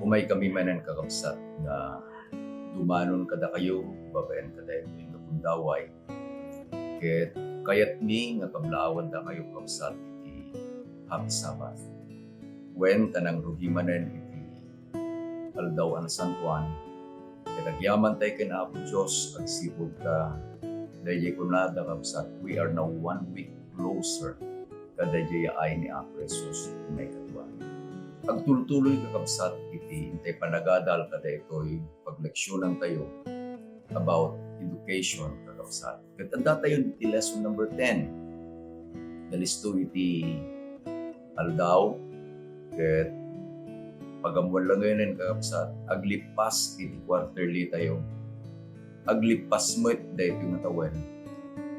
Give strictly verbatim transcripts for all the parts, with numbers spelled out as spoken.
Umaykami manen, kakabsat, nga dumanon kadakayo babaen kadaytoy nga gundaway. Ket kayatmi nga kablaawan dakayo, kakabsat, iti Happy Sabbath. Wen, ta nangrugi manen iti aldaw a nasantoan, ket agyaman tayo ken Apo Dios agsipud ta daydiay kunada, kakabsat, we are now one week closer kadaydiay a ay ni Apo Jesus iti maikadua. Agtultuloy, kakabsat, iti intay panagadal kadaytoy pagleksionan tayo about education, kakabsat. Ket adda tayo iti lesson number ten. Nalisto iti aldaw, ket pagammuan langenen, kakabsat, aglippas iti quarterly tayo. Aglippas met daytoy nga tawen.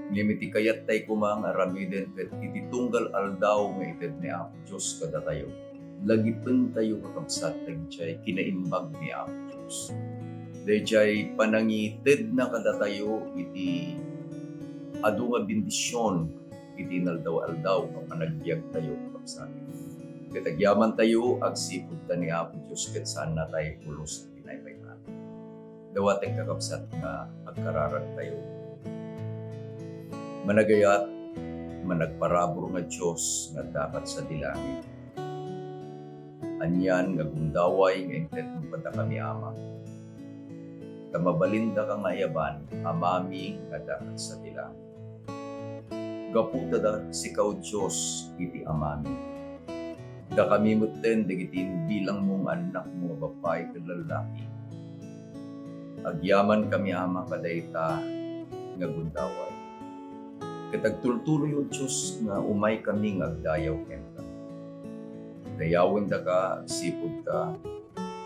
Ngem iti kayat tayo koma nga aramiden ket iti tunggal aldaw nga ited ni Apo Dios kadatayo, lagipentayo, kakabsat, daydiay kinaimbag ni Apo Dios. Daydiay panangitedna kadatayo iti adu nga bendision iti inaldaw-aldaw nga panagbiagtayo, kakabsat. Ket agyamantayo agsipud ta ni Apo Dios ket saannatayo pulos a pinaypaypay. Dawatek, kakabsat, nga agkararagtayo. Managayat, managparabur nga Dios nga adda kad sadi langit. Anian nga gundaway nga intedmo kadakami, Ama. Ta mabalindaka nga ayaban, Amami nga adda kad sadi langit. Gapu ta da-, sika, O Dios, iti Amami. Dakami metten dagiti imbilangmo nga annakmo nga babbai ken lallaki. Agyamankami, Ama, kadayta nga gundaway. Ket agtultuloy, O Dios, nga umaykami nga agdayaw kenka. Dayawendaka agsipud ta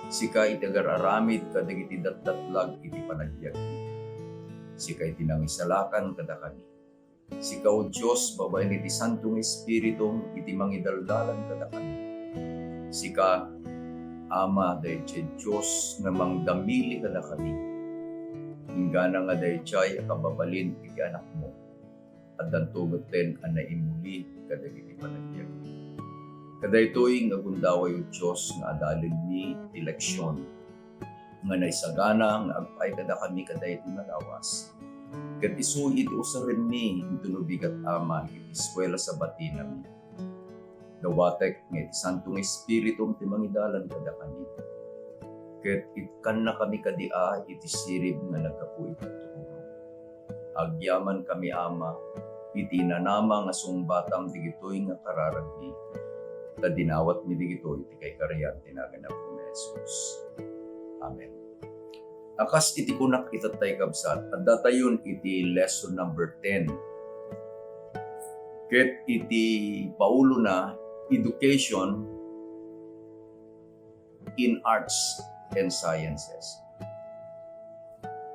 sika iti agar-aramid kadagiti datdatlag iti panagbiagmi. Sika iti nangisalakan kadakami. Sika, O Dios, babaen iti Santo nga Espiritum, iti mangidaldalan kadakami. Sika, Ama, daydiay Dios nga mangdamili kadakami. Inggana nga daydiay a kababalin iti Anakmo, addanto metten a naimuli kadagiti panagbiagmi. Kadaytoy nga gundaway, O Dios, nga adalenmi ti leksion nga naisagana nga agpaay kadakami kadaytoy nga lawas. Ket isu iti usarenmi inton no bigat, Ama, iti eskuela Sabbatinami. Dawatek nga iti Santo nga Espiritum ti mangidalan kadakami. Ket ikkannakami kadi a iti sirib nga naggapu iti trono. Agyamankami, Ama, iti inanama nga sungbatam digitoy nga kararagmi, ta dinawatmi digitoy iti kaikarian ti nagan Apo Jesus. Amen. A kas iti kunak itattay, kabsat, adda tayon iti lesson number ten. Ket iti paulona, education in arts and sciences.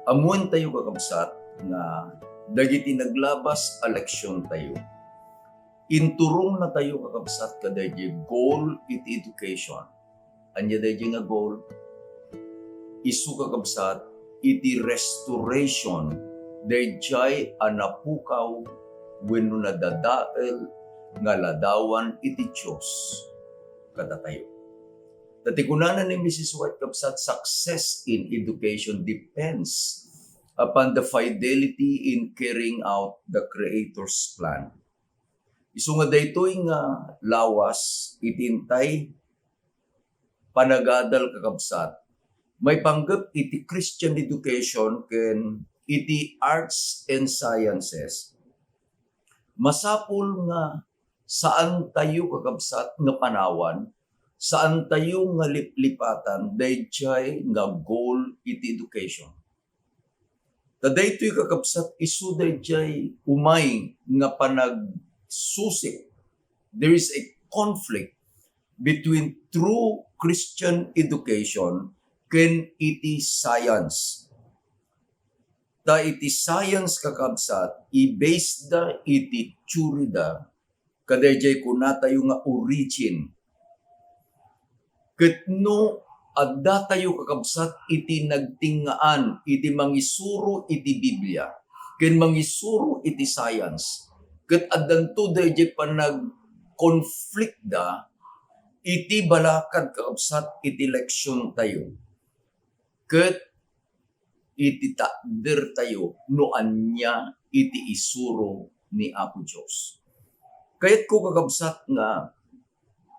Ammoentayo, kakabsat, nga dagiti naglabas a leksiontayo, inturongnatayo, kakabsat, kadaydiay goal iti education. Ania daydiay nga goal? Isu, kakabsat, iti restoration daydiay a napukaw wenno nadadael nga ladawan iti Dios kadatayo. Ta ti kunana ni Missus White, kabsat, "Success in education depends upon the fidelity in carrying out the Creator's plan." Isu nga daytoy nga lawas iti intay panagadal, kakabsat, maipanggep iti Christian education ken iti arts and sciences. Masapul nga saantayo, kakabsat, nga panawan, saantayo nga liplipatan daydiay nga goal iti education. Ta daytoy, kakabsat, isu daydiay umay nga panagsusik. There is a conflict between true Christian education ken iti science. Ta iti science, kakabsat, i-base da iti theory da kadaydiay kunatayo nga origin. Ket no addatayo, kakabsat, iti nagtingngaan iti mangisuro iti Biblia ken mangisuro iti science, ket addanto daydiay panagkonflikta, Iti balakad, kakabsat, iti leksiontayo ket iti takdertayo no ania iti isuro ni Apo Dios. Kayatko, kakabsat, nga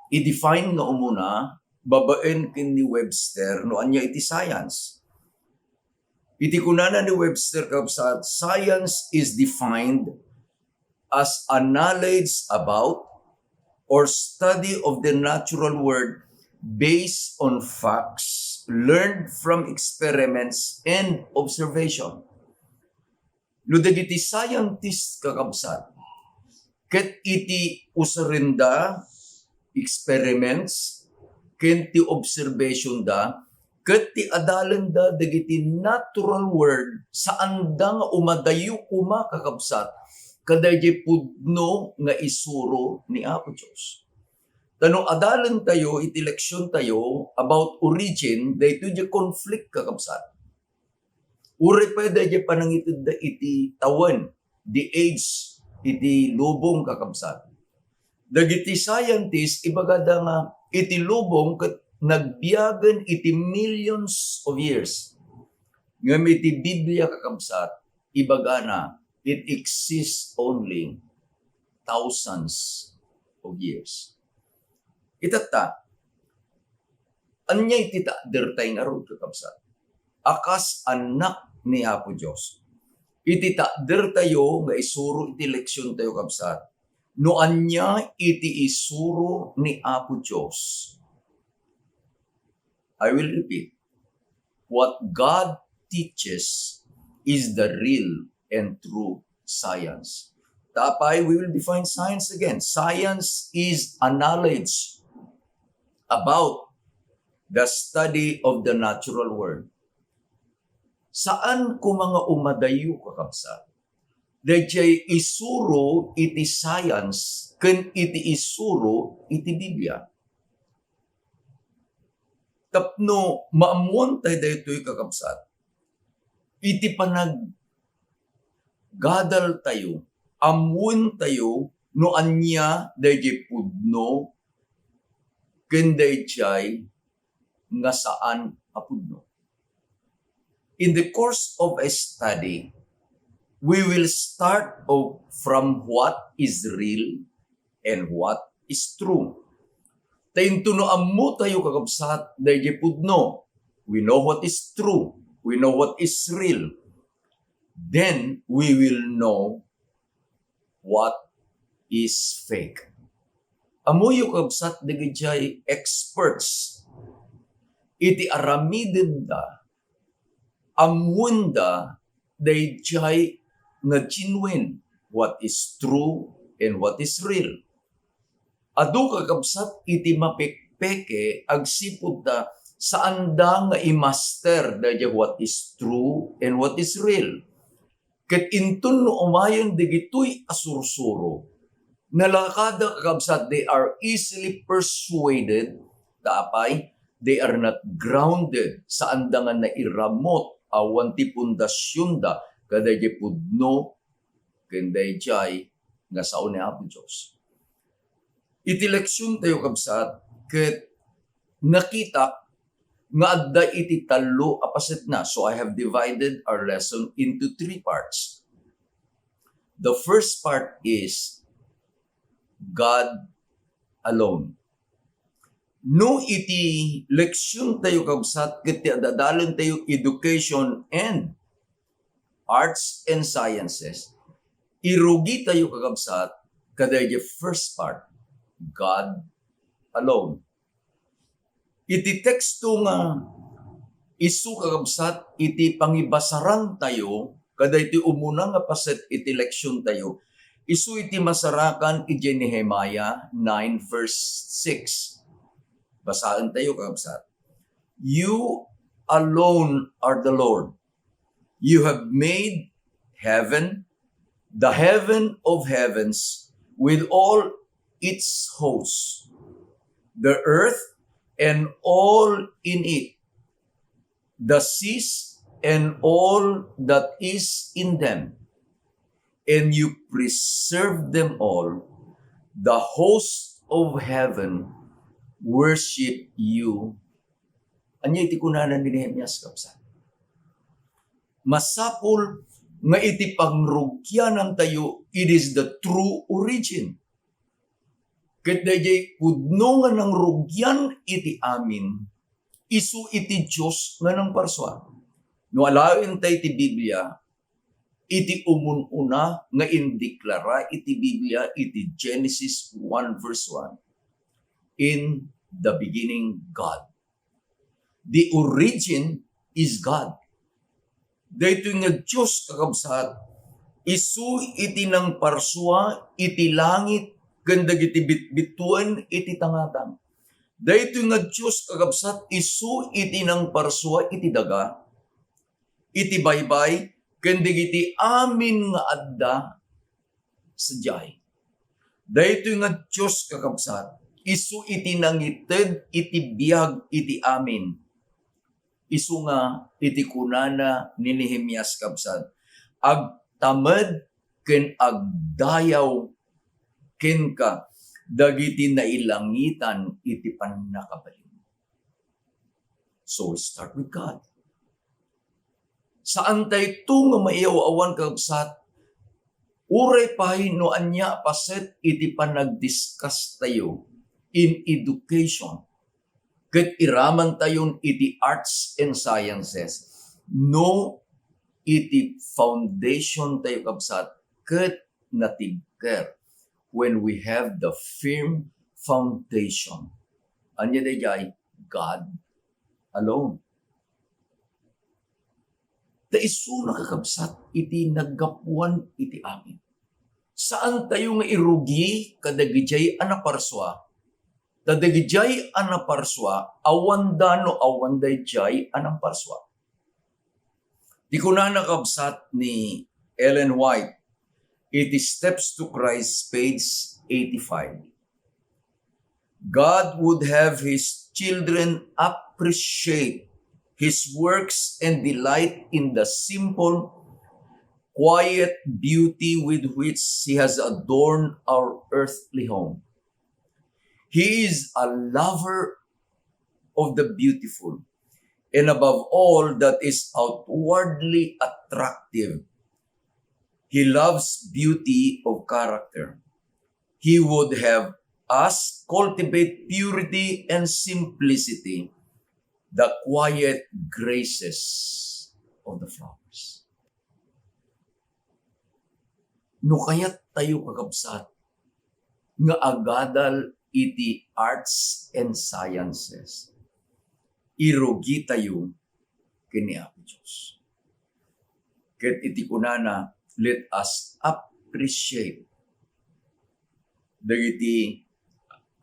i-define nga umuna babaen ken ni Webster no ania iti science. Iti kunana ni Webster, kabsat, science is defined as a knowledge about or study of the natural world based on facts learned from experiments and observation. No dagiti scientist, kakabsat, ket iti usarenda, experiments, ken ti observation da, ket ti adalenda dagiti natural world, saanda nga umadayo koma, kakabsat, kadaydiay pudno nga isuro ni Apo Dios. Ta no adalentayo iti leksiontayo about origin, daytoy diay conflict, kakabsat. Uray pay daydiay panangitedda iti tawen, the age, iti lubong, kakabsat. Dagiti scientist, ibagada nga iti lubong ket nagbiagen iti millions of years. Ngem iti Biblia, kakabsat, ibagana, it exists only thousands of years. Itatta, ania iti takdertayo ngarud, kakabsat? A kas annak ni Apo Dios, iti takdertayo nga isuro iti leksiontayo, kabsat, no ania iti isuro ni Apo Dios. I will repeat. What God teaches is the real and true science. Ta apay, we will define science again. Science is a knowledge about the study of the natural world. Saan koma nga umadayo, kakabsat, daydiay isuro iti science ken iti isuro iti Biblia. Tapno maammuantayo daytoy, kakabsat, iti panaggadaltayo, ammoentayo no ania daydiay pudno ken daydiay nga saan a pudno. In the course of a study, we will start of from what is real and what is true. Ta intono ammotayo, kakabsat, daydiay pudno, we know what is true, we know what is real, then we will know what is fake. Ammoyo, kabsat, dagiti experts iti aramidenda, ammoenda daydiay nga genuine, what is true and what is real. Adu, kakabsat, iti mapekpeke agsipud ta saanda nga i-master daydiay what is true and what is real. Ket inton no umayen dagitoy a sursuro, nalakada, kakabsat, they are easily persuaded, ta apay, they are not grounded, saanda nga nairamut awan ti pundasionda kadaydiay pudno ken daydiay nga sao ni Apo Dios. Iti leksiontayo, kabsat, ket nakitak nga adda iti tallo a pasetna. So, I have divided our lesson into three parts. The first part is God alone. No iti leksiontayo, kabsat, ket ti adadalentayo, education and arts and sciences, irugitayo, kakabsat, kadaydiay first part, God alone. Iti teksto nga isu, kakabsat, iti pangibasarantayo kadaytoy umuna nga paset iti leksiontayo, isu iti masarakan iti Nehemiah nine verse six. Basaentayo, kakabsat. "You alone are the Lord. You have made heaven, the heaven of heavens, with all its hosts, the earth and all in it, the seas and all that is in them, and you preserve them all. The hosts of heaven worship you. Ania iti kunana ni Nehemias, kabsat? Masapul nga iti pangrugianantayo, it is the true origin. Ket daydiay pudno nga nangrugian iti amin, isu iti Dios nga nangparsua. No alaen ta iti Biblia, iti umun-una nga indeklara iti Biblia iti Genesis one verse one, "In the beginning, God." The origin is God. Daytoy nga Dios, kakabsat, isu iti nangparsua iti langit ken dagiti bitbituen iti tangatang. Daytoy nga Dios, kakabsat, isu iti nangparsua iti daga, iti baybay, ken dagiti amin nga adda sadiay. Daytoy nga Dios, kakabsat, isu iti nangited iti biag iti amin. Isu nga iti kunana ni Nehemias, kabsat, "Agtamed ken agdayaw kenka dagiti nailangitan iti pannakabalin." So, we start with God. Saan tayo nga maiyaw-awan, kabsat, uray pay no ania a paset iti panagdiscuss tayo in education, ket iraman tayon iti arts and sciences, no iti foundation tayo, kabsat, ket natibker when we have the firm foundation. Ania daydiay? God alone. Ta isu, kakabsat, iti naggapuan iti amin. Saan tayo nga irugi kadagijay a naparsua. Ta dagijay a naparsua, awan da no awan dayjay a naparsua. Ti kunana, kabsat, ni Ellen White iti Steps to Christ, page eighty-five, "God would have his children appreciate his works and delight in the simple, quiet beauty with which he has adorned our earthly home. He is a lover of the beautiful, and above all that is outwardly attractive, he loves beauty of character. He would have us cultivate purity and simplicity, the quiet graces of the flowers." No kayat tayo, kakabsat, nga agadal iti arts and sciences, irugi tayo ken ni Apo Dios. Ket iti kunana, let us appreciate dagiti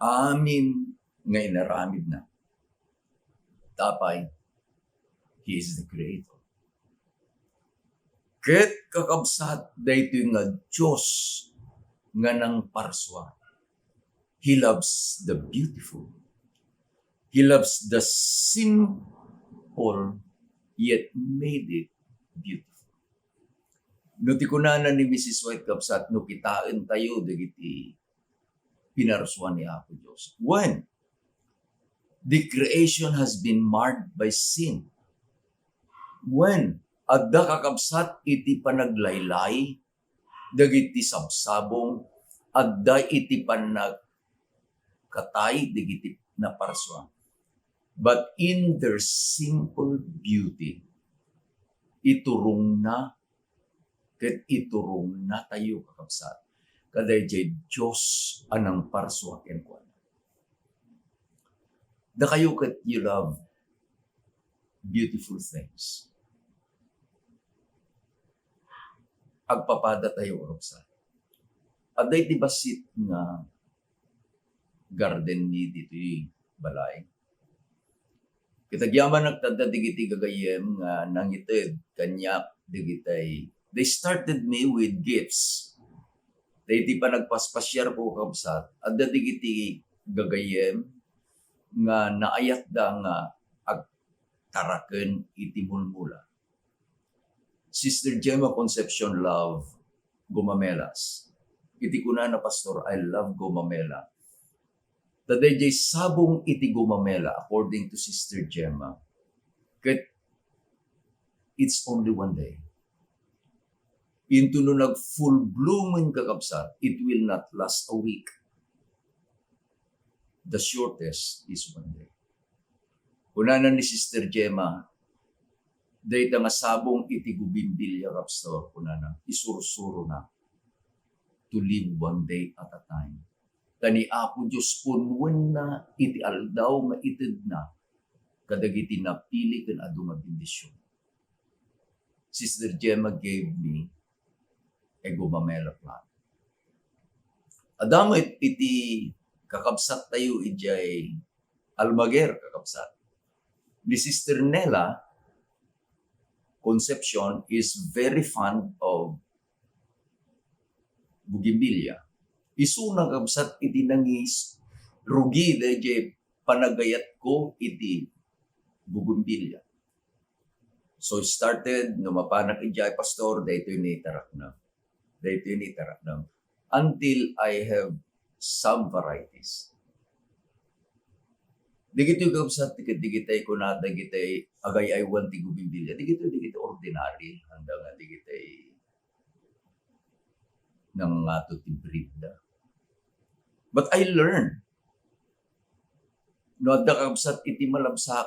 amin nga inaramidna. Tapay, He is the Creator. Ket, kakabsat, daytoy nga Dios nga nangparsua. He loves the beautiful. He loves the simple, yet made it beautiful. No ti kunana ni Missus White, kabsat, no kitaen tayo dagiti pinarsuan ni Apo Dios. When the creation has been marred by sin. When adda, kakabsat, iti panaglaylay dagiti sabsabong, adda iti pannagkatay dagiti naparsua. But in their simple beauty, iturongna ket iturongna tayo, kakabsat, kadaydiay Dios a nangparsua kenkuana. Dakayo ket, you love beautiful things. Agpapada tayo, kakabsat. Adda iti bassit nga garden mi ditoy balay. Ket agyamanak, adda dagiti gagayyem nga nangited kaniak dagitay, they started me with gifts. Daydi panagpaspasiarko, kakabsat, adda dagiti gagayyem nga naayatda nga agtaraken iti mulmula. Sister Gemma Concepcion love gomamelas. Iti kunana, "Pastor, I love gomamela." Ta daydiay sabong iti gumamela, according to Sister Gemma, ket it's only one day. Into no nag-full bloom, kakabsat, it will not last a week. The shortest is one day. Kunana ni Sister Gemma, dayta nga sabong iti gubimbilya, Pastor, kunana, isursuro na to live one day at a time. Ta ni Apo Dios punwenna iti aldaw nga itedna kadagiti napili ken adu nga bendision. Sister Gemma gave me a gumamela plant. Adda met iti kakabsattayo idiay Almaguer, kakabsat. Ni Sister Nela Concepcion is very fond of bougainvillea. Isuna, kakabsat, iti nangis, rugi daydiay panagayatko iti bougainvillea. So, started, no mapanak idiay, Pastor, daytoy ni tarakna. Daytoy ni tarakna. Until I have some varieties. Digitoy, kakabsat, ket digitay kuna, digitay agay-aywan ti bougainvillea. Digitoy, digitoy ordinary, anda nga digitay nangangato ti breed da. But I learned. No adda, kakabsat, iti malabsak,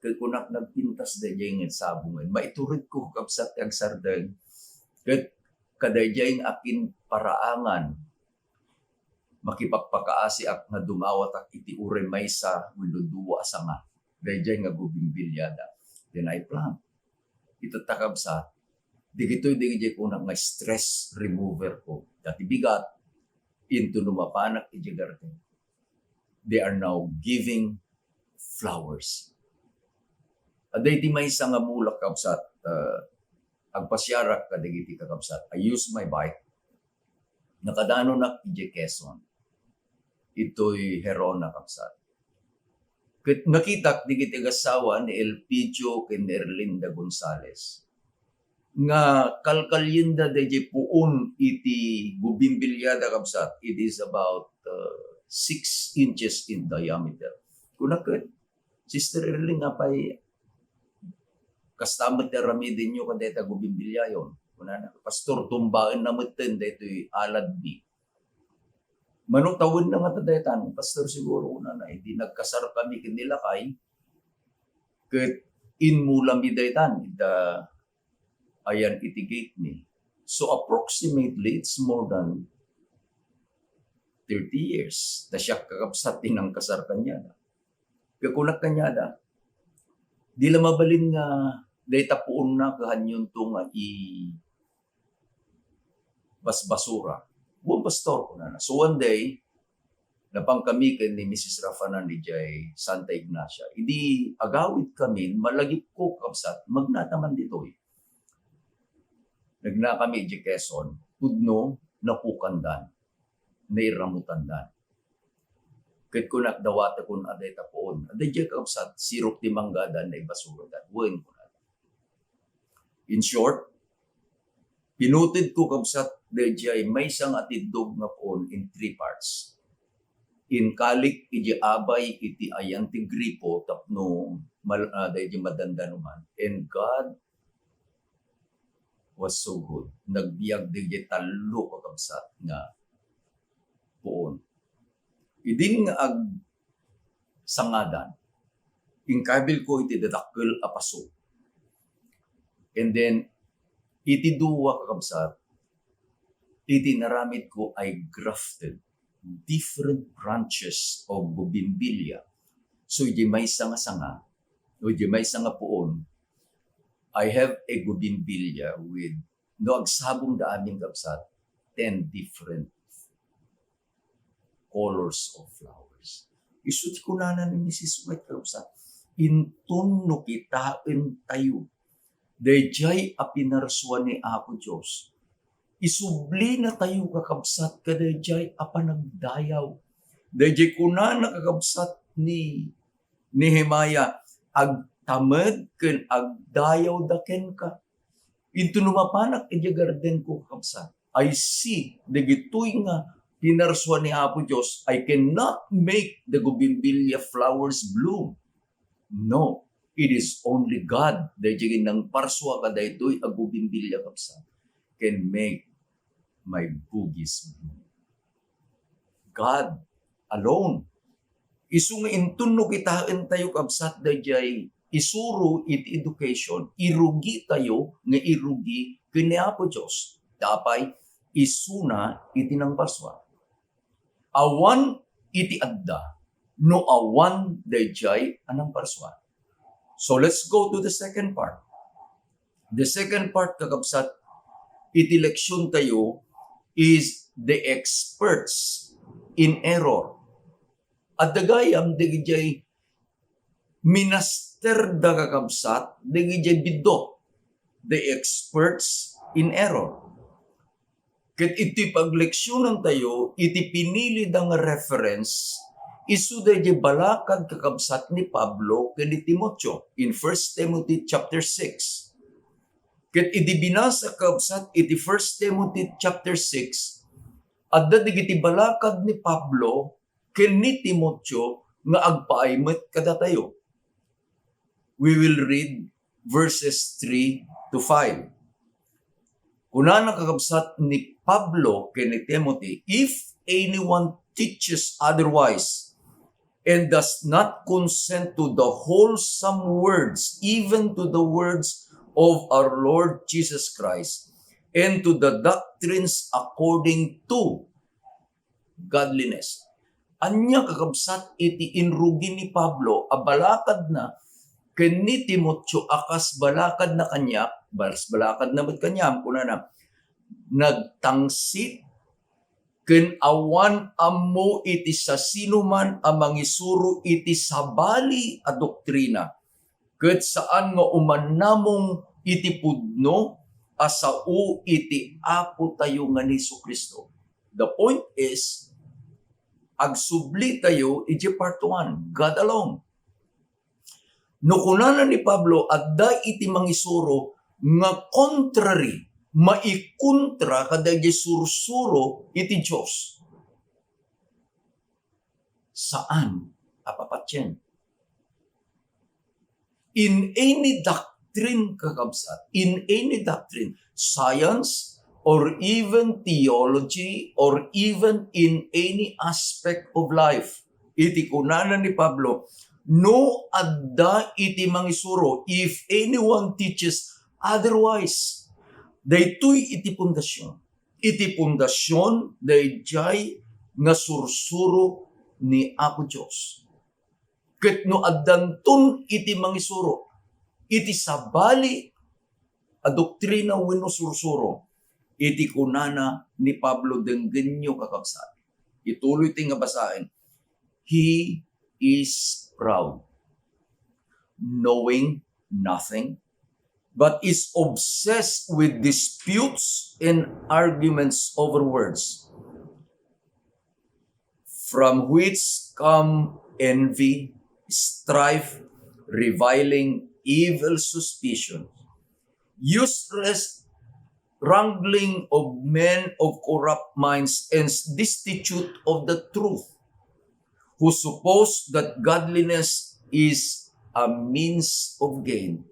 ket kunak nagpintas daydiay nga sabong. Maituredko, kakabsat, ti agsardeng. Ket kadaydiay nga akin paraangan, makipagpakaasiak nga dumawatak iti uray maysa wenno dua a sanga daydiay nga gubimbilliada. Then I plant. Ita, kakabsat, digitoy daydiay kunak nga stress remover ko. Dati bigat, into no mapanak idiay garden, they are now giving flowers. Adda iti maysa nga mulak, kakabsat, ah, agpasiarak kadagiti kakabsat. I use my bike. Nakadanonak idiay Quezon. Itoy Gerona, kakabsat. Ket nakitak dagiti agassawa ni Elpidio ken ni Erlinda Gonzalez nga kalkalienda daydiay puon iti gubimbilliada, kakabsat. It is about, uh, six inches in diameter. Kunak ket, "Sister Erling, apay kasta met ti aramidenyo kadayta gubimbilliayon?" Kunana, "Pastor, tumbaenna metten daytoy aladmi." Mano tawenna ngata daytan, Pastor, siguro, kunana, idi nagkasar kami ken ni lakay, ket inmulami daytan ita ayan iti gate mi. So, approximately, it's more than thirty years. Ta siak, kakabsat, ti nangkasar kaniada. Ket kunak kaniada, "Di la mabalin nga dayta puonna kaanyonto nga i-, basbasura." "Wen, Pastor," kunana. So one day, napan kami ken ni Missus Rafanan idiay Santa Ignacia. Idi agawid kami, malagipko, kakabsat, magnata man ditoy. Nagna kami idiay Quezon, pudno, napukandan, nairamutandan. Ket kunak, "Dawatekon a dayta puon." Adda idiay, kakabsat, sirok ti manggada, naibasuradan. "Wen," kunana. In short, pinutedko, kabsat, daydiay maysa nga atiddog nga puon in three parts. Inkalik idiay abay iti ayan ti gripo tapno mal-, ah, daydiay madandanuman. And God was so good. Nagbiag daydiay tallo, kakabsat, nga puon. Idin nga agsangadan, inkabilko iti dadakkel a paso. And then, iti dua, kakabsat, iti naramidko, I grafted different branches of bougainvillea. So, iti maysa nga sanga, o iti maysa nga puon, I have a bougainvillea with, no agsabongda amin, kabsat, ten different colors of flowers. Isu ti kunana ni Missus White, kabsat, "Inton no kitaentayo daydiay a pinarsuan ni Apo Dios, isublina tayo, kakabsat, kadaydiay a panagdayaw." Daydiay kunana, kakabsat, ni Nehemiah, "Agtamed ken agdayawda kenka." Inton no mapanak idiay gardenko, kakabsat, I see dagitoy nga pinarsua ni Apo Dios, "I cannot make the bougainvillea flowers bloom." No, it is only God. Daydiay nangparsua kadaytoy a bougainvillea, kabsat, can make my boogies bloom. God alone. Isu nga inton no kitaentayo, kabsat, daydiay isuro iti education, irugitayo nga irugi ken ni Apo Dios. Apay, isuna iti nangparsua. Awan iti adda no awan daydiay a nangparsua. So let's go to the second part. The second part, kakabsat, iti leksion tayo is the experts in error. Adda gayam dagijay minaster da, kakabsat, dagijay biddut, the experts in error. Ket iti pagleksionan tayo, iti pinili da nga reference, isu dayjay balakad, kakabsat, ni Pablo ken ni Timoteo in First Timothy chapter six. Ket idi binasa, kakabsat, iti First Timothy chapter six, adda dagiti balakad ni Pablo ken ni Timoteo nga agpaay met kadatayo. We will read verses three to five. Kunana, kakabsat, ni Pablo ken ni Timothy, "If anyone teaches otherwise and does not consent to the wholesome words, even to the words of our Lord Jesus Christ, and to the doctrines according to godliness." Ania, kakabsat, iti inrugi ni Pablo a balakadna ken ni Timoteo a kas balakadna kaniak, kas balakadna met kaniam, kunana, "Nagtangsit ken awan ammo iti sasinoman a mangisuro iti sabali a doktrina, ket saan nga umannamong iti pudno a sao iti Apo tayo nga ni Jesu-Cristo." The point is, agsubli tayo iti part one, God alone. No kunana ni Pablo, adda iti mangisuro nga contrary, maikontra kadagiti sursuro iti Dios. Saan a papatien. In any doctrine, kakabsat, in any doctrine, science, or even theology, or even in any aspect of life, iti kunana ni Pablo, no adda iti mangisuro, if anyone teaches otherwise, daytoy iti pundasyon. Iti pundasyon daydiay nga sursuro ni Apo Dios. Ket no addanton iti mangisuro iti sabali a doktrina wenno sursuro, iti kunana ni Pablo, denggenyo, kakabsat. Ituloy ti nga basaen, "He is proud, knowing nothing, but is obsessed with disputes and arguments over words, from which come envy, strife, reviling, evil suspicion, useless wrangling of men of corrupt minds and destitute of the truth, who suppose that godliness is a means of gain.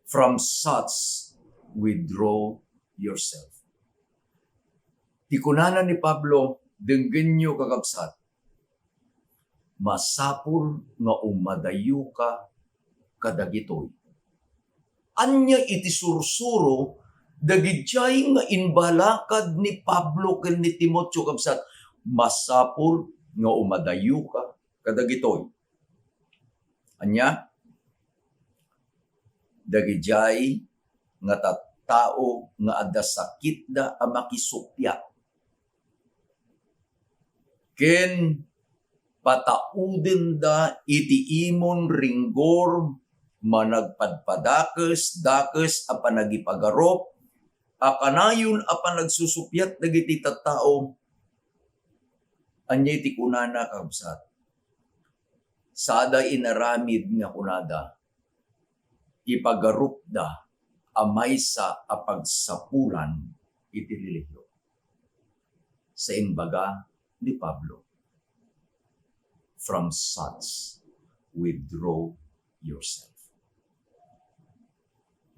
From such, withdraw yourself." Ti kunana ni Pablo, denggenyo, kakabsat, masapul nga umadayoka kadagitoy. Ania iti sursuro dagidiay nga imbalakad ni Pablo ken ni Timoteo, kabsat? Masapul nga umadayoka kadagitoy. Ania? Dagidiay nga tattao nga adda sakitda a makisuppiat ken pataudenda iti imon ringgor, managpadpadakes, dakes a panagipagarup, a kanayon a panagsusuppiat dagiti tattao. Ania iti kunana, kabsat? Sada inaramid nga kunada, ipagarupda a maysa a pagsapulan iti relihiyon. Sa imbaga, ni Pablo, "From such, withdraw yourself."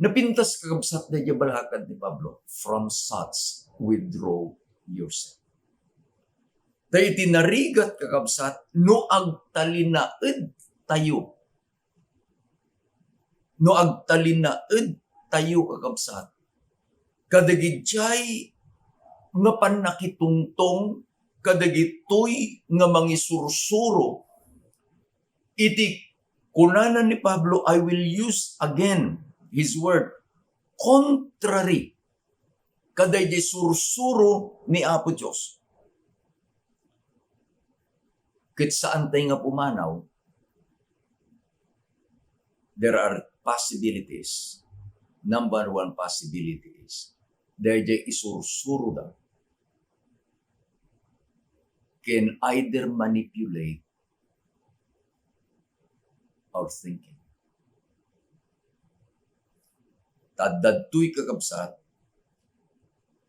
Napintas, kakabsat, daydiay balakad ni Pablo, "From such, withdraw yourself." Ta iti narigat, kakabsat, no agtalinaed tayo, no agtalinaed tayo, kakabsat, kadagijay nga pannakitungtong kadagitoy nga mangisursuro iti kunana ni Pablo, I will use again his word, contrary kadaydi sursuro ni Apo Dios. Ket saan tay nga pumanaw, there are possibilities. Number one possibility is, daydiay isursuroda can either manipulate our thinking. Ta adda daytoy, kakabsat,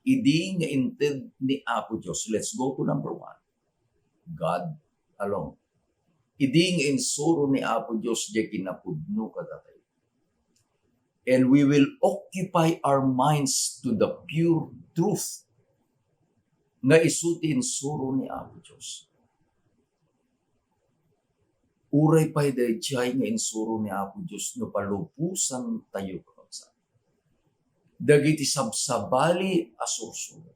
idi nga inted ni Apo Dios, let's go to number one, God alone. Idi nga insuro ni Apo Dios diay kinapudno kadatayo. And we will occupy our minds to the pure truth nga isu ti insuro ni Apo Dios. Uray pay daydiay nga insuro ni Apo Dios, no palubosan tayo, kakabsat, dagiti sabsabali a sursuro,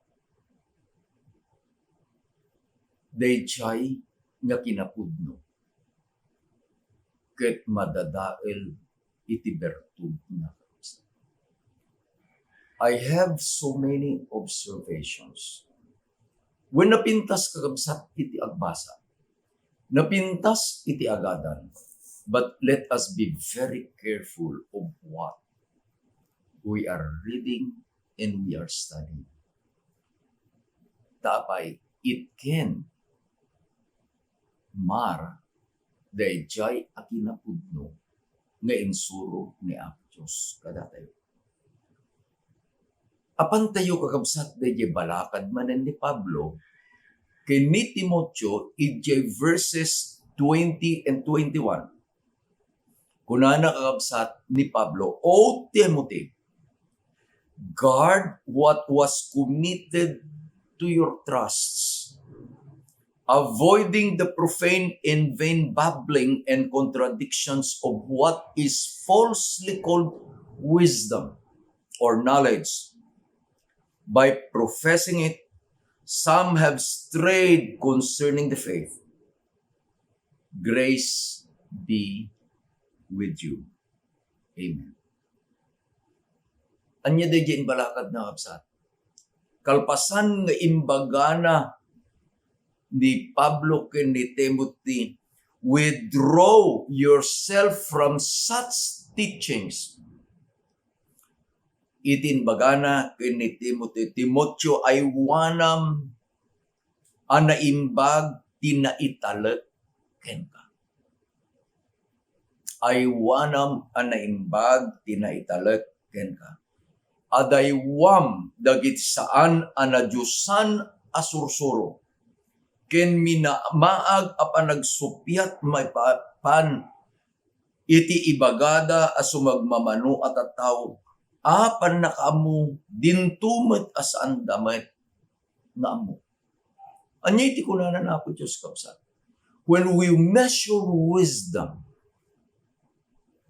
daydiay nga kinapudno ket madadael iti bertudna. I have so many observations. Wen napintas, kakabsat, iti agbasa, napintas iti agadan, but let us be very careful of what we are reading and we are studying. Ta apay, it can mar daydiay a kinapudno nga insuro ni Apo Dios kadatayo. Apantayo, kakabsat, daydiay balakad manen ni Pablo ken ni Timoteo idiay verses twenty and twenty-one. Kunana, kakabsat, ni Pablo, O Timothy, guard what was committed to your trusts, avoiding the profane and vain babbling and contradictions of what is falsely called wisdom or knowledge. By professing it, some have strayed concerning the faith. Grace be with you. Amen. Ania daydiay imbalakadna, kabsat? Kalpasan nga imbagana ni Pablo ken ni Timothy, "Withdraw yourself from such teachings." Iti imbagana ken ni Timothy, "Timoteo, aywanam a naimbag ti naitalek kenka. Aywanam a naimbag ti naitalek kenka. Adaywam dagiti saan a nadiosan a sursuro, ken minamaag a panagsuppiat maipapan iti ibagada a sumagmamano a tattao a pannakaammo, dinto met a saanda met nga ammo." Ania iti kunana ni Apo Dios, kabsat? When we measure wisdom,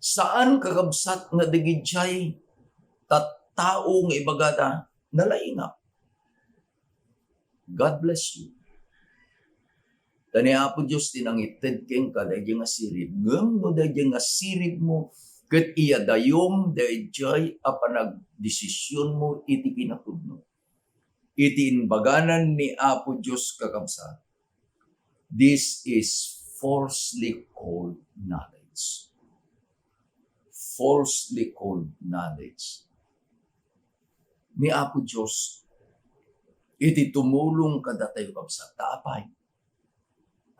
saan, kakabsat, nga dagidiay tattao nga ibagada nalaingak. God bless you. Ta ni Apo Dios ti nangited kenka daydiay nga sirib. Ngem no daydiay nga siribmo ket iyadayom daydiay a panagdesisionmo iti kinapudno, iti imbaganan ni Apo Dios, kakabsat, this is falsely called knowledge. Falsely called knowledge. Ni Apo Dios iti tumulong kadatayo, kabsat. Ta apay?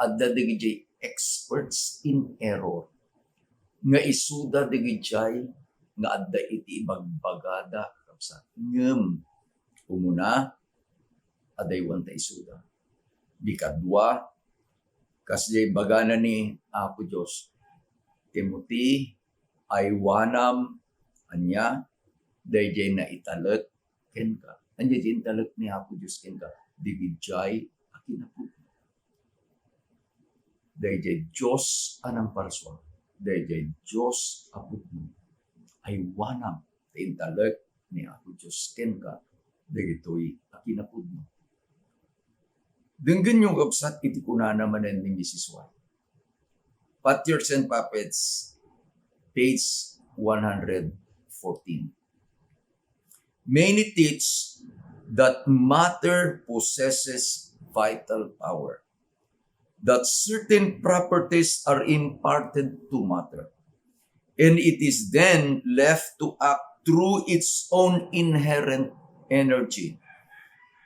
Adda dagidiay experts in error nga isuda dagidiay nga adda iti ibagbagada, kabsat. Ngem, umuna, adaywanta isuda. Ikadua, kas diay ibagana ni Apo Dios, Timothy, aywanam, ania, daydiay naitalek kenka. Ania diay intalek ni Apo Dios kenka? Dagijay a kinapudno. Daydiay Dios a nangparsua. Daydiay Dios a pudno. Aywanam ta intalek ni Apo Dios kenka dagitoy a kinapudno. Denggenyo, kabsat, iti kunana manen ni Missus White. Patriarchs and Puppets, page one hundred fourteen. Many teach that matter possesses vital power, that certain properties are imparted to matter, and it is then left to act through its own inherent energy,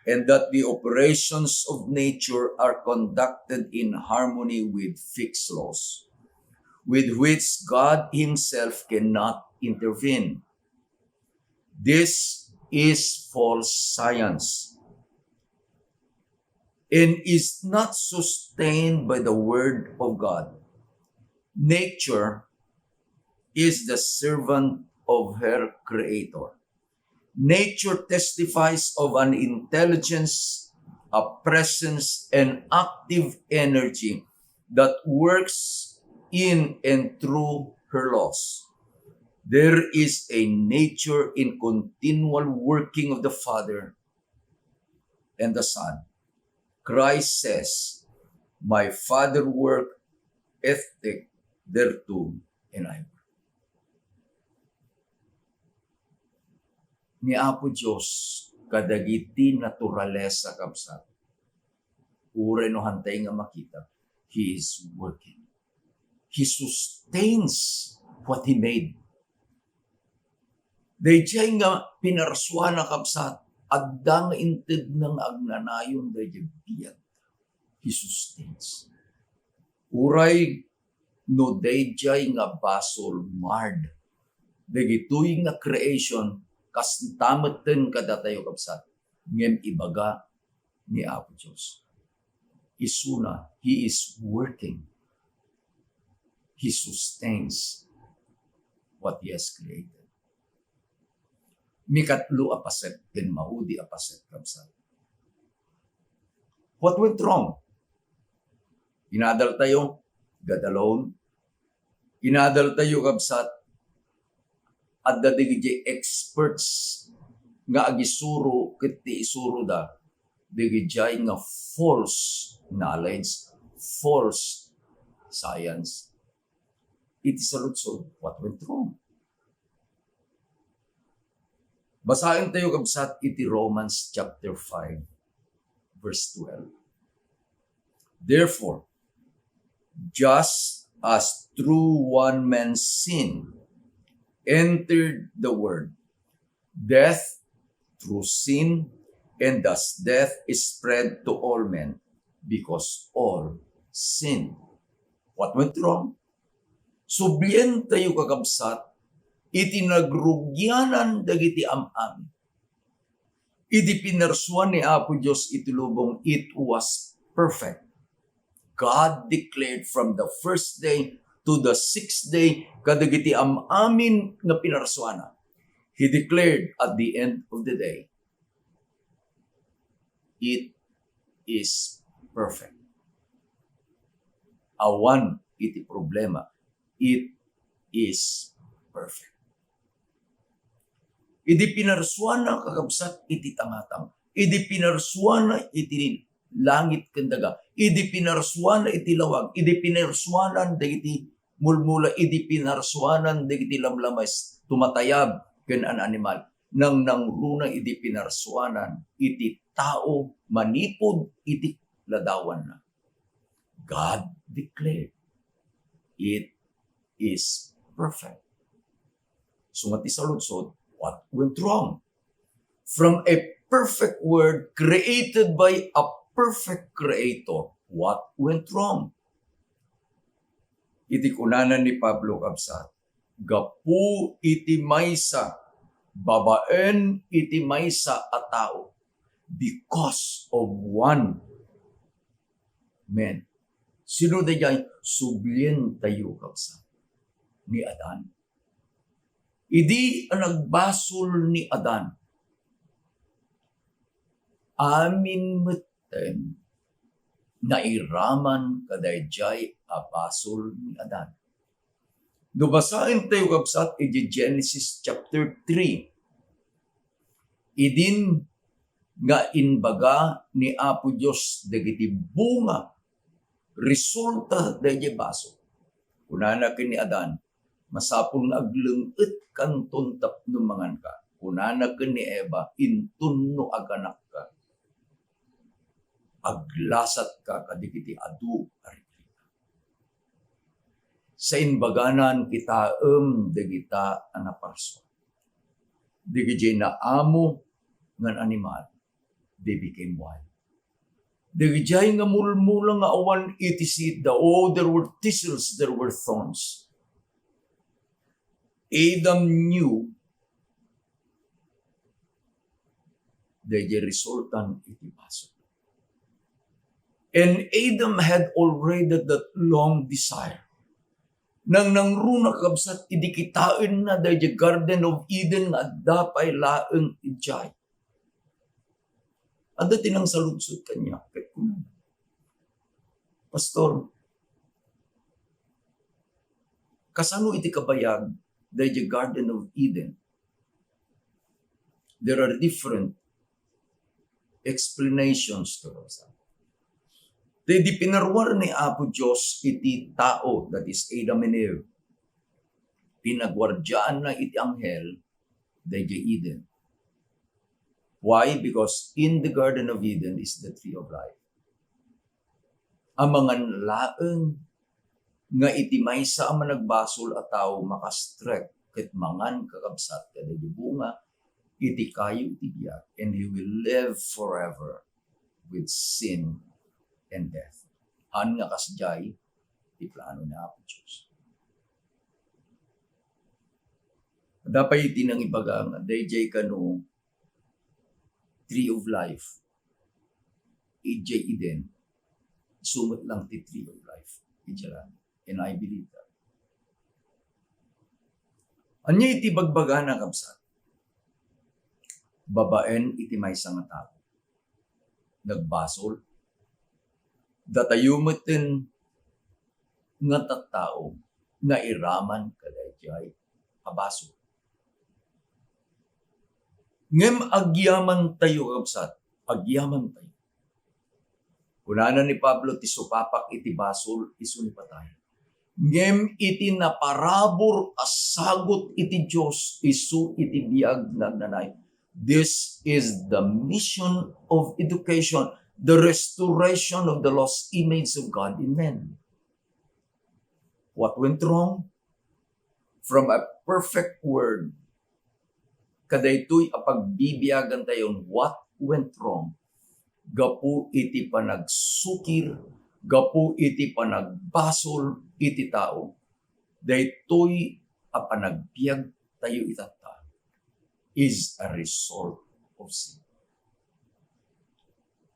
and that the operations of nature are conducted in harmony with fixed laws, with which God Himself cannot intervene. This is false science and is not sustained by the Word of God. Nature is the servant of her Creator. Nature testifies of an intelligence, a presence, and active energy that works in and through her laws. There is a nature in continual working of the Father and the Son. Christ says, "My Father work eth thereto, and I work." Ni Apo Dios kadagiti naturalesa, kabsat, uray no hantay nga makita, He is working. He sustains what He made. Daydiay nga pinarsuana, kabsat, adda nga intedna nga agnanayon daydiay biag. He sustains. Uray no daydiay nga basol, marred, dagitoy nga creation, kasta metten kadatayo, kabsat, ngem ibaga ni Apo Dios. Isuna, He is working. He sustains what He has created. Mikatlo a paset ken maudi a paset, kabsat. What went wrong? Inadal tayo, God alone. Inadal tayo, kabsat, adda dagiti experts nga agisuro ket ti isuroda, dagiti nga false knowledge, false science. Iti saludsod, what went wrong? Basaen tayo, kabsat, iti Romans chapter five, verse twelve. Therefore, just as through one man sin entered the world, death through sin, and thus death is spread to all men, because all sin. What went wrong? Sublien tayo, kakabsat, iti nagrugianan dagiti am-amin. Idi pinarsuan ni Apo Dios iti lubong, it was perfect. God declared from the first day to the sixth day kadagiti am-amin nga pinarsuana. He declared at the end of the day, "It is perfect." Awan iti problema. It is perfect. Idi pinarsuana, kakabsat, iti tangatang, idi pinarsuana iti langit ken daga, idi pinarsuana iti lawag, idi pinarsuanan dagiti mulmula, idi pinarsuanan dagiti lamlames, tumatayab ken an-animal, nangnangruna idi pinarsuanan iti tao manipud iti ladawanna. God declared, "It is perfect." So, nga ti saludsod, what went wrong? From a perfect word created by a perfect creator, what went wrong? Iti kunana ni Pablo, kabsat, gapu iti maysa, babaen iti maysa a tao, because of one Amen. Sino daydiay sublien tayo, kabsat? Ni Adan. Idi a nagbasol ni Adan, amin metten nairaman kadaydiay a basol ni Adan. No basaentayo, kabsat, iti Genesis chapter three, idin nga imbaga ni Apo Dios dagiti bunga, resulta daydiay basol. Kunana ken ni Adan, "Masapul nga agleng-etkanton tapno manganka." Kunana ken ni Eva, "Inton no aganakka, aglasatka kadagiti adu a rigrika." Saimbaganan kitaem dagita a naparsua. Dagiti naamo nga animal, they became wild. Dagiti nga mulmula nga awan iti siitda, oh, there were thistles, there were thorns. Adam knew daydiay resultan iti basol. And Adam had already that long desire. Nangnangruna, kabsat, idi kitaenna daydiay Garden of Eden nga adda pay laeng idiay. Adda ti nangsaludsod kaniak, ket kunana, "Pastor, kasano iti kabayag daydiay Garden of Eden?" There are different explanations to those. Ti di pinaruar ni Apo Dios iti tao, that is Adam and Eve, pinaguardiaanna iti anghel daydiay Eden. Why? Because in the Garden of Eden is the tree of life. Amangan laeng nga iti maysa a managbasol a tao makastrek ket mangan, kakabsat, kadagiti bunga iti kayo iti biag, and he will live forever with sin and death. Haan nga kasdiay ti plano ni Apo Dios. Adda pay iti nangibaga nga daydiay kano tree of life idiay Eden, isu met lang ti tree of life idiay langit. And I believe that. Ania iti bagbagana, kabsat? Babaen iti maysa nga tao, nagbasol. Datayo metten nga tattao, nairaman kadaydiay a basol. Ngem agyamantayo, kabsat, agyamantayo. Kunana ni Pablo, "Ti supapak iti basol, isu ni patay. Ngem iti naparabur a sagut iti Dios, isu iti biag nga agnanayon." This is the mission of education, the restoration of the lost image of God in men. What went wrong? From a perfect word, kadaytoy a pagbibiagantayon, what went wrong? Gapu iti panagsukir, gapu iti panagbasol iti tao, daytoy a panagbiagtayo itatta is a result of sin.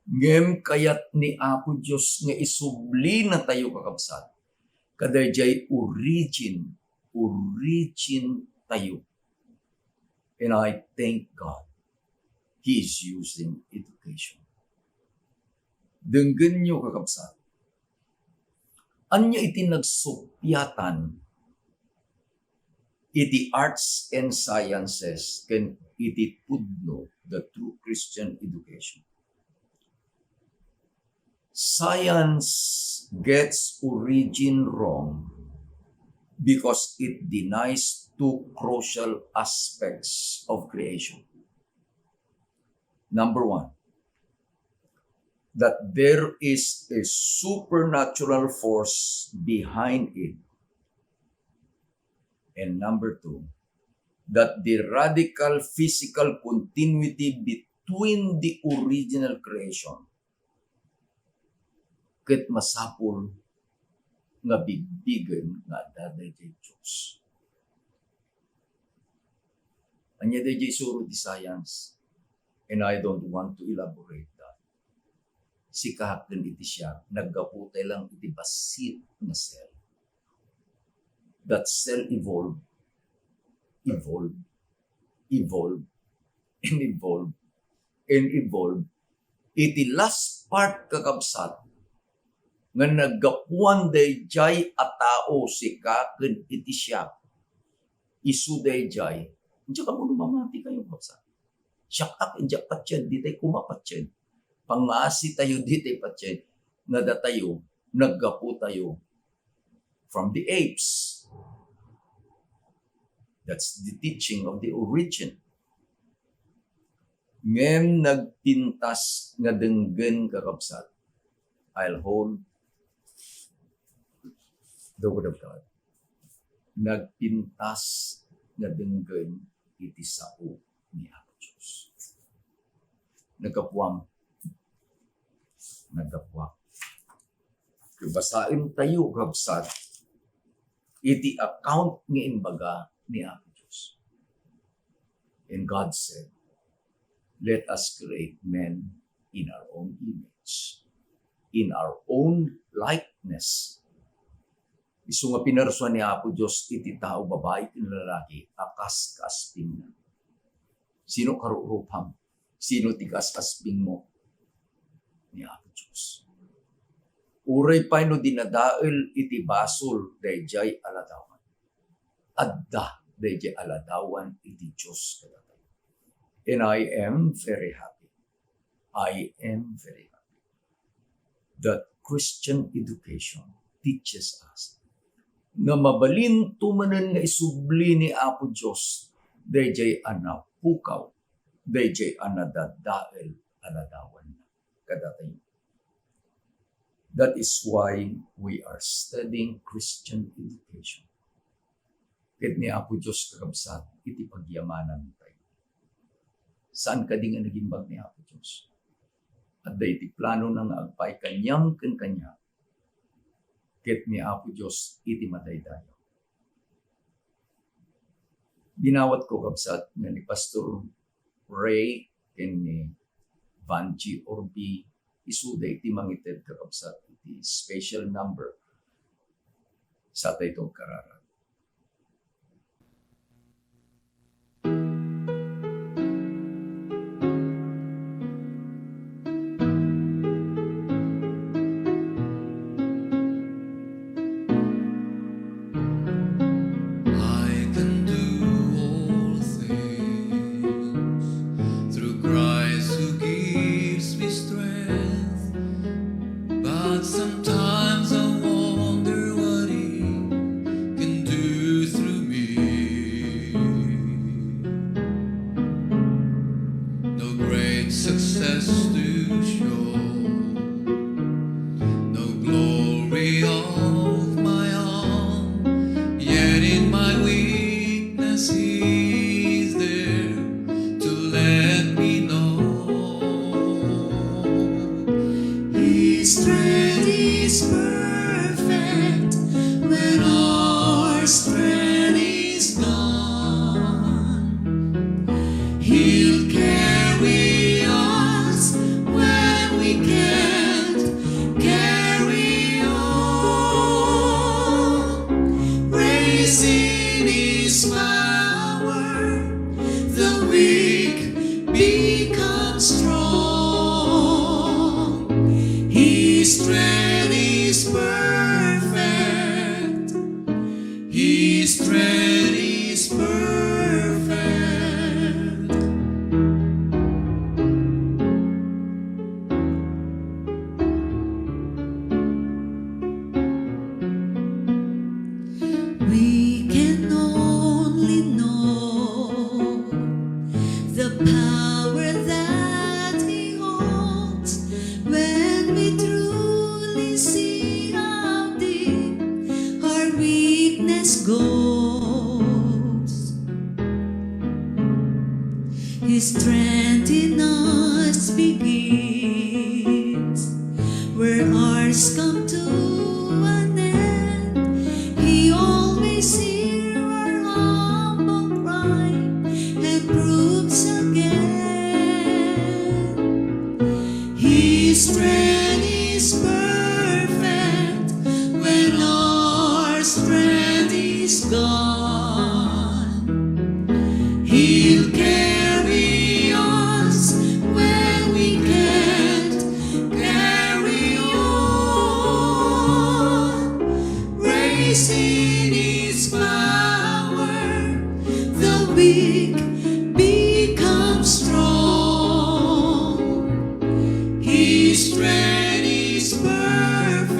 Ngem kayat ni Apo Dios nga isublinatayo, kakabsat, kadaydiay origin, origin tayo. And I thank God, He is using education. Denggenyo, kakabsat. Ania iti nagsuppiatan iti arts and sciences ken iti pudno, the true Christian education? Science gets origin wrong because it denies two crucial aspects of creation. Number one, that there is a supernatural force behind it. And number two, that the radical physical continuity between the original creation ket masapul nga bigbigen nga adda daydiay Dios. Ania daydiay isuro ti science, and I don't want to elaborate that. sika ken iti siak, naggapu tay lang iti bassit nga cell. That cell evolve, evolve, evolve, and evolve, and evolve. Iti last part, kakabsat, nga naggapuan daydiay a tao, sika ken iti siak. Isu daydiay, diak ammono mamati kayo, kakabsat. Siak ak, diak patien, ditay koma patien. Pangngasi tayo ditay patien, nga datayo, naggapu tayo from the apes. That's the teaching of the origin. Ngem nagpintas nga denggen, kakabsat. I'll hold the word of God. Nagpintas nga denggen iti sao ni Apo Dios. Naggapuam. Naggapuam. Basaen tayo, kabsat, iti account nga imbaga ni Apo Dios. And God said, "Let us create men in our own image, in our own likeness." Isu nga pinarsua ni Apo Dios iti tao, babai ken lalaki, a kas-, kaaspingna. Sino karurupam? Sino ti kas-, kaaspingmo? Ni Apo Dios. Uray pay no dinadael iti basol daydiay a ladawan, adda daydiay a ladawan iti Dios kadatayo. And I am very happy. I am very happy that Christian education teaches us nga mabalinto manen nga isubli ni Apo Dios daydiay a napukaw, daydiay a nadadael a ladawanna kadatayo. That is why we are studying Christian education. Ket ni Apo Dios, kakabsat, iti pagyamanan tayo. Saan kadi nga nagimbag ni Apo Dios? Adda iti planona nga agpaay kaniam ken kaniak. Ket ni Apo Dios iti madaydayaw. Dinawatko, kabsat, nga ni Pastor Ray ken ni Vangie Orbi, isuda iti mangited, kakabsat, iti special number. Satayto agkararag. I can do all things through Christ who gives me strength. But sometimes I wonder what he can do through me. No great success to show, no glory of my own, yet in my weakness he is there to let me know His strength is perfect when our strength is gone. He'll carry us when we can't carry on. Praise in His power, the weak become strong. His strength is perfect. His strength is perfect. We can only know the power that He holds when we truly see how deep our weakness goes. His strength in us begins where ours come to an end. He always hears our humble cry and proves again His strength He'll carry us when we can't carry on. Praise in His power, the weak become strong. His strength is perfect.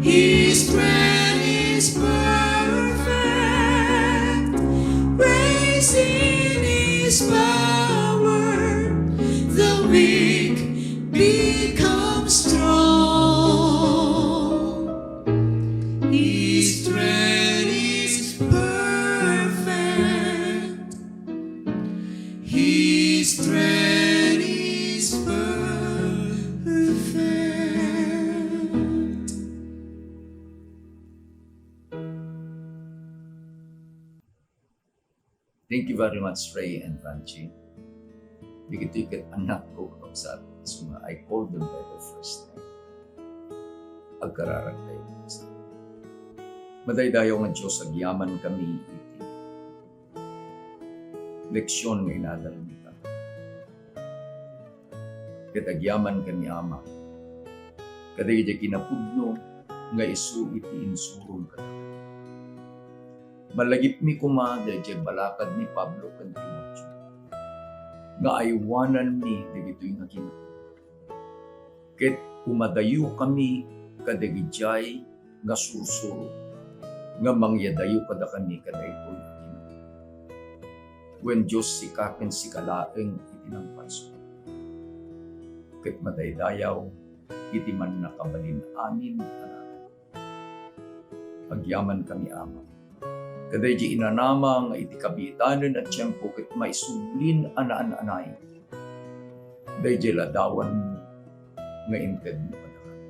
His strength is perfect. Praise in His power, the weak become strong. His strength is perfect. His strength is perfect. Thank you very much, Ray and Vanji. Dagitoy ket annakko, kakabsat, isu nga I call them by their first name. Agkararag tayo, kakabsat. Madaydayaw nga Dios, agyamankami iti leksion nga inadalmi. Ket agyamankami, Ama, kadagiti kinapudno nga isu iti insurom kadakami. Malagipmi koma daydiay balakad ni Pablo ken Timoteo nga aywananmi dagitoy nga kinapudno. Ket umadayokami kadagidiay nga sursuro nga mangyadayo kadakami kadaytoy a kinapudno. Wen Dios, sika ken sika laeng iti nangparsua. Ket madaydayaw iti mannakabalin amin a nagan. Agyamankami, Ama. Kadaydiay inanama nga iti kabiitanen a tiempo ket maisublin a naan-anay daydiay ladawan nga intedmo kadakami.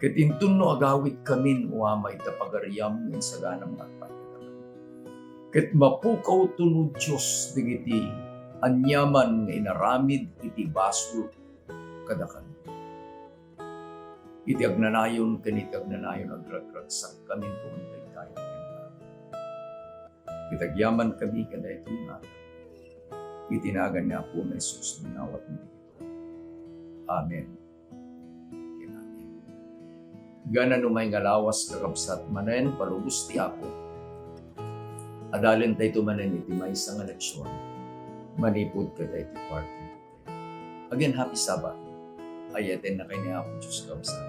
Ket inton no agawidkamin, O Ama, ita pagariam nga insaganam nga agpaay kadakami. Ket mapukawto, O Dios, dagiti aniaman nga inaramid iti basol kadakami. Iti agnanayon ken iti agnanayon, agragragsakkamin iti dayta. Ket agyamankami kadaytoy nga iti nagan ni Apo Jesus, dinawatmi. Amen. Amen. Gana no may nga lawas, kakabsat, manen palubos ti Apo. Adalentayto manen iti maysa nga leksion manipud kadaytoy quarter. Again, happy Sabbath. Ayatennakay ni Apo Dios, kabsat.